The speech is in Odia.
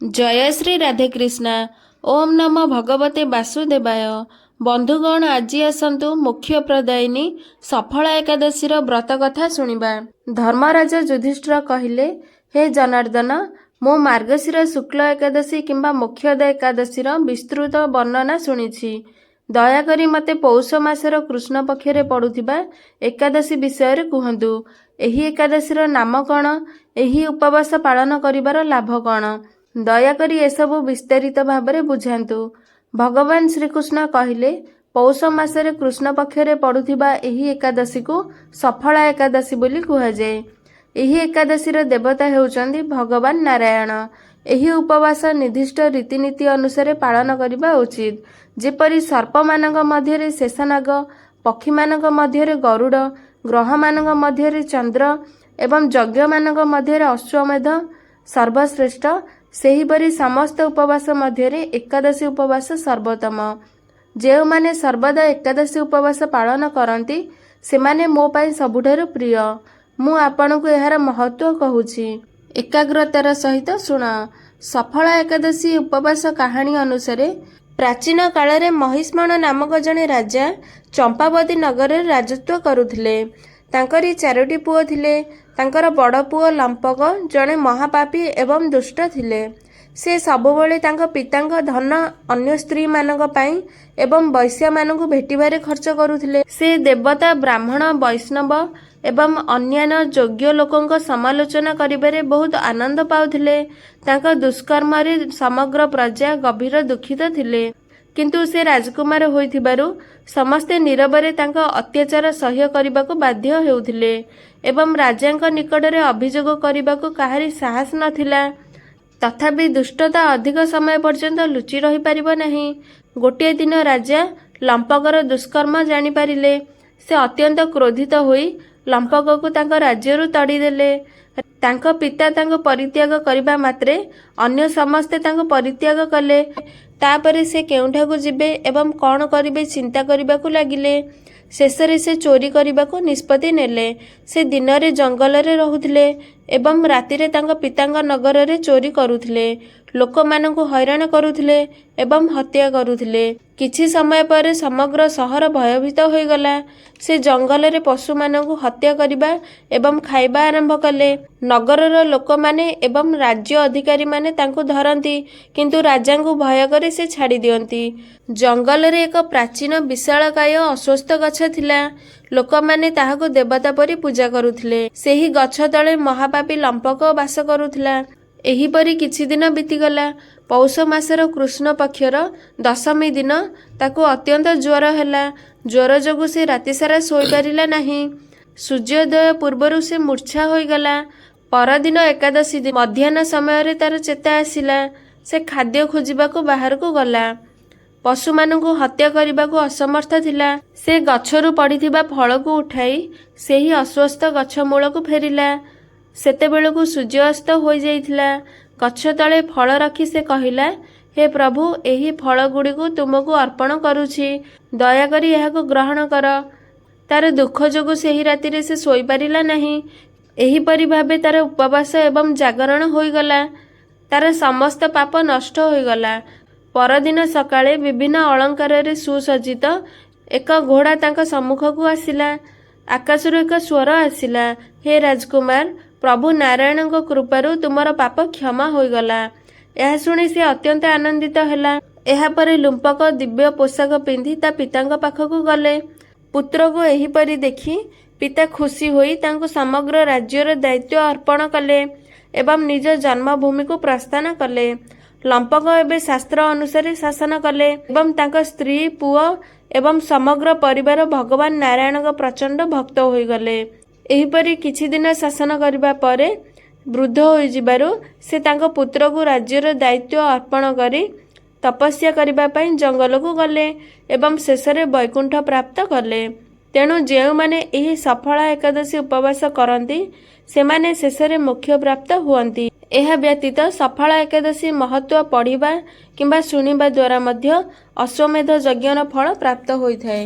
ଜୟ ଶ୍ରୀ ରାଧେକ୍ରିଷ୍ଣା। ଓମ୍ ନମୋ ଭଗବତେ ବାସୁଦେବାୟ। ବନ୍ଧୁଗଣ, ଆଜି ଆସନ୍ତୁ ମୋକ୍ଷ ପ୍ରଦାୟିନୀ ସଫଳା ଏକାଦଶୀର ବ୍ରତ କଥା ଶୁଣିବା। ଧର୍ମରାଜ ଯୁଧିଷ୍ଠିର କହିଲେ, ହେ ଜନାର୍ଦ୍ଦନ, ମୁଁ ମାର୍ଗଶିର ଶୁକ୍ଳ ଏକାଦଶୀ କିମ୍ବା ମୋକ୍ଷଦା ଏକାଦଶୀର ବିସ୍ତୃତ ବର୍ଣ୍ଣନା ଶୁଣିଛି। ଦୟାକରି ମୋତେ ପୌଷ ମାସର କୃଷ୍ଣ ପକ୍ଷରେ ପଡୁଥିବା ଏକାଦଶୀ ବିଷୟରେ କୁହନ୍ତୁ। ଏହି ଏକାଦଶୀର ନାମ କ'ଣ? ଏହି ଉପବାସ ପାଳନ କରିବାର ଲାଭ କ'ଣ? ଦୟାକରି ଏସବୁ ବିସ୍ତାରିତ ଭାବରେ ବୁଝାନ୍ତୁ। ଭଗବାନ ଶ୍ରୀକୃଷ୍ଣ କହିଲେ, ପୌଷ ମାସରେ କୃଷ୍ଣ ପକ୍ଷରେ ପଡୁଥିବା ଏହି ଏକାଦଶୀକୁ ସଫଳା ଏକାଦଶୀ ବୋଲି କୁହାଯାଏ। ଏହି ଏକାଦଶୀର ଦେବତା ହେଉଛନ୍ତି ଭଗବାନ ନାରାୟଣ। ଏହି ଉପବାସ ନିର୍ଦ୍ଦିଷ୍ଟ ରୀତିନୀତି ଅନୁସାରେ ପାଳନ କରିବା ଉଚିତ। ଯେପରି ସର୍ପମାନଙ୍କ ମଧ୍ୟରେ ଶେଷନାଗ, ପକ୍ଷୀମାନଙ୍କ ମଧ୍ୟରେ ଗରୁଡ଼, ଗ୍ରହମାନଙ୍କ ମଧ୍ୟରେ ଚନ୍ଦ୍ର ଏବଂ ଯଜ୍ଞମାନଙ୍କ ମଧ୍ୟରେ ଅଶ୍ୱମେଧ ସର୍ବଶ୍ରେଷ୍ଠ, ସେହିପରି ସମସ୍ତ ଉପବାସ ମଧ୍ୟରେ ଏକାଦଶୀ ଉପବାସ ସର୍ବୋତ୍ତମ। ଯେଉଁମାନେ ସର୍ବଦା ଏକାଦଶୀ ଉପବାସ ପାଳନ କରନ୍ତି, ସେମାନେ ମୋ ପାଇଁ ସବୁଠାରୁ ପ୍ରିୟ। ମୁଁ ଆପଣଙ୍କୁ ଏହାର ମହତ୍ତ୍ୱ କହୁଛି। ଏକାଗ୍ରତାର ସହିତ ଶୁଣ। ସଫଳା ଏକାଦଶୀ ଉପବାସ କାହାଣୀ ଅନୁସାରେ, ପ୍ରାଚୀନ କାଳରେ ମହିଷ୍ମଣ ନାମକ ଜଣେ ରାଜା ଚମ୍ପାବତୀ ନଗରରେ ରାଜତ୍ୱ କରୁଥିଲେ। ତାଙ୍କରି ଚାରୋଟି ପୁଅ ଥିଲେ। ତାଙ୍କର ବଡ଼ ପୁଅ ଲମ୍ପକ ଜଣେ ମହାପାପୀ ଏବଂ ଦୁଷ୍ଟ ଥିଲେ। ସେ ସବୁବେଳେ ତାଙ୍କ ପିତାଙ୍କ ଧନ ଅନ୍ୟ ସ୍ତ୍ରୀମାନଙ୍କ ପାଇଁ ଏବଂ ବେଶ୍ୟାମାନଙ୍କୁ ଭେଟିବାରେ ଖର୍ଚ୍ଚ କରୁଥିଲେ। ସେ ଦେବତା, ବ୍ରାହ୍ମଣ, ବୈଷ୍ଣବ ଏବଂ ଅନ୍ୟାନ୍ୟ ଯୋଗ୍ୟ ଲୋକଙ୍କ ସମାଲୋଚନା କରିବାରେ ବହୁତ ଆନନ୍ଦ ପାଉଥିଲେ। ତାଙ୍କ ଦୁଷ୍କର୍ମରେ ସମଗ୍ର ପ୍ରଜା ଗଭୀର ଦୁଃଖିତ ଥିଲେ। କିନ୍ତୁ ସେ ରାଜକୁମାର ହୋଇଥିବାରୁ ସମସ୍ତେ ନୀରବରେ ତାଙ୍କ ଅତ୍ୟାଚାର ସହ୍ୟ କରିବାକୁ ବାଧ୍ୟ ହେଉଥିଲେ ଏବଂ ରାଜାଙ୍କ ନିକଟରେ ଅଭିଯୋଗ କରିବାକୁ କାହାରି ସାହସ ନଥିଲା। ତଥାପି ଦୁଷ୍ଟତା ଅଧିକ ସମୟ ପର୍ଯ୍ୟନ୍ତ ଲୁଚି ରହିପାରିବ ନାହିଁ। ଗୋଟିଏ ଦିନ ରାଜା ଲମ୍ପକର ଦୁଷ୍କର୍ମ ଜାଣିପାରିଲେ। ସେ ଅତ୍ୟନ୍ତ କ୍ରୋଧିତ ହୋଇ ଲମ୍ପକକୁ ତାଙ୍କ ରାଜ୍ୟରୁ ତଡ଼ିଦେଲେ। ତାଙ୍କ ପିତା ତାଙ୍କୁ ପରିତ୍ୟାଗ କରିବା ମାତ୍ରେ ଅନ୍ୟ ସମସ୍ତେ ତାଙ୍କୁ ପରିତ୍ୟାଗ କଲେ। ତାପରେ ସେ କେଉଁଠାକୁ ଯିବେ ଏବଂ କ'ଣ କରିବେ, ଚିନ୍ତା କରିବାକୁ ଲାଗିଲେ। ଶେଷରେ ସେ ଚୋରି କରିବାକୁ ନିଷ୍ପତ୍ତି ନେଲେ। ସେ ଦିନରେ ଜଙ୍ଗଲରେ ରହୁଥିଲେ ଏବଂ ରାତିରେ ତାଙ୍କ ପିତାଙ୍କ ନଗରରେ ଚୋରି କରୁଥିଲେ, ଲୋକମାନଙ୍କୁ ହଇରାଣ କରୁଥିଲେ ଏବଂ ହତ୍ୟା କରୁଥିଲେ। କିଛି ସମୟ ପରେ ସମଗ୍ର ସହର ଭୟଭୀତ ହୋଇଗଲା। ସେ ଜଙ୍ଗଲରେ ପଶୁମାନଙ୍କୁ ହତ୍ୟା କରିବା ଏବଂ ଖାଇବା ଆରମ୍ଭ କଲେ। ନଗରର ଲୋକମାନେ ଏବଂ ରାଜ୍ୟ ଅଧିକାରୀମାନେ ତାଙ୍କୁ ଧରନ୍ତି, କିନ୍ତୁ ରାଜାଙ୍କୁ ଭୟ କରି ସେ ଛାଡ଼ି ଦିଅନ୍ତି। ଜଙ୍ଗଲରେ ଏକ ପ୍ରାଚୀନ ବିଶାଳକାୟ ଅଶ୍ୱତ୍ଥ ଗଛ ଥିଲା। ଲୋକମାନେ ତାହାକୁ ଦେବତା ପରି ପୂଜା କରୁଥିଲେ। ସେହି ଗଛ ତଳେ ମହାପାପୀ ଲମ୍ପକ ବାସ କରୁଥିଲା। ଏହିପରି କିଛି ଦିନ ବିତିଗଲା। ପୌଷ ମାସର କୃଷ୍ଣ ପକ୍ଷର ଦଶମୀ ଦିନ ତାକୁ ଅତ୍ୟନ୍ତ ଜ୍ୱର ହେଲା। ଜ୍ୱର ଯୋଗୁଁ ସେ ରାତିସାରା ଶୋଇପାରିଲା ନାହିଁ। ସୂର୍ଯ୍ୟୋଦୟ ପୂର୍ବରୁ ସେ ମୂର୍ଚ୍ଛା ହୋଇଗଲା। ପରଦିନ ଏକାଦଶୀ ମଧ୍ୟାହ୍ନ ସମୟରେ ତାର ଚେତା ଆସିଲା। ସେ ଖାଦ୍ୟ ଖୋଜିବାକୁ ବାହାରକୁ ଗଲା। ପଶୁମାନଙ୍କୁ ହତ୍ୟା କରିବାକୁ ଅସମର୍ଥ ଥିଲା। ସେ ଗଛରୁ ପଡ଼ିଥିବା ଫଳକୁ ଉଠାଇ ସେହି ଅଶ୍ୱତ୍ଥ ଗଛ ମୂଳକୁ ଫେରିଲା। ସେତେବେଳକୁ ସୂର୍ଯ୍ୟାସ୍ତ ହୋଇଯାଇଥିଲା। ଗଛ ତଳେ ଫଳ ରଖି ସେ କହିଲା, ହେ ପ୍ରଭୁ, ଏହି ଫଳଗୁଡ଼ିକୁ ତୁମକୁ ଅର୍ପଣ କରୁଛି। ଦୟାକରି ଏହାକୁ ଗ୍ରହଣ କର। ତାର ଦୁଃଖ ଯୋଗୁଁ ସେହି ରାତିରେ ସେ ଶୋଇପାରିଲା ନାହିଁ। ଏହିପରି ଭାବେ ତାର ଉପବାସ ଏବଂ ଜାଗରଣ ହୋଇଗଲା। ତାର ସମସ୍ତ ପାପ ନଷ୍ଟ ହୋଇଗଲା। ପରଦିନ ସକାଳେ ବିଭିନ୍ନ ଅଳଙ୍କାରରେ ସୁସଜ୍ଜିତ ଏକ ଘୋଡ଼ା ତାଙ୍କ ସମ୍ମୁଖକୁ ଆସିଲା। ଆକାଶରୁ ଏକ ସ୍ୱର ଆସିଲା, ହେ ରାଜକୁମାର, ପ୍ରଭୁ ନାରାୟଣଙ୍କ କୃପାରୁ ତୁମର ପାପ କ୍ଷମା ହୋଇଗଲା। ଏହା ଶୁଣି ସେ ଅତ୍ୟନ୍ତ ଆନନ୍ଦିତ ହେଲା। ଏହାପରେ ଲୁମ୍ପକ ଦିବ୍ୟ ପୋଷାକ ପିନ୍ଧି ତା ପିତାଙ୍କ ପାଖକୁ ଗଲେ। ପୁତ୍ରକୁ ଏହିପରି ଦେଖି ପିତା ଖୁସି ହୋଇ ତାଙ୍କୁ ସମଗ୍ର ରାଜ୍ୟର ଦାୟିତ୍ୱ ଅର୍ପଣ କଲେ ଏବଂ ନିଜ ଜନ୍ମଭୂମିକୁ ପ୍ରସ୍ଥାନ କଲେ। ଲମ୍ପକ ଏବେ ଶାସ୍ତ୍ର ଅନୁସାରେ ଶାସନ କଲେ ଏବଂ ତାଙ୍କ ସ୍ତ୍ରୀ, ପୁଅ ଏବଂ ସମଗ୍ର ପରିବାର ଭଗବାନ ନାରାୟଣଙ୍କ ପ୍ରଚଣ୍ଡ ଭକ୍ତ ହୋଇଗଲେ। ଏହିପରି କିଛି ଦିନ ଶାସନ କରିବା ପରେ ବୃଦ୍ଧ ହୋଇଯିବାରୁ ସେ ତାଙ୍କ ପୁତ୍ରକୁ ରାଜ୍ୟର ଦାୟିତ୍ୱ ଅର୍ପଣ କରି ତପସ୍ୟା କରିବା ପାଇଁ ଜଙ୍ଗଲକୁ ଗଲେ ଏବଂ ଶେଷରେ ବୈକୁଣ୍ଠ ପ୍ରାପ୍ତ କଲେ। ତେଣୁ ଯେଉଁମାନେ ଏହି ସଫଳା ଏକାଦଶୀ ଉପବାସ କରନ୍ତି, ସେମାନେ ଶେଷରେ ମୋକ୍ଷ ପ୍ରାପ୍ତ ହୁଅନ୍ତି। ଏହା ବ୍ୟତୀତ ସଫଳା ଏକାଦଶୀ ମହତ୍ତ୍ୱ ପଢ଼ିବା କିମ୍ବା ଶୁଣିବା ଦ୍ୱାରା ମଧ୍ୟ ଅଶ୍ୱମେଧ ଯଜ୍ଞର ଫଳ ପ୍ରାପ୍ତ ହୋଇଥାଏ।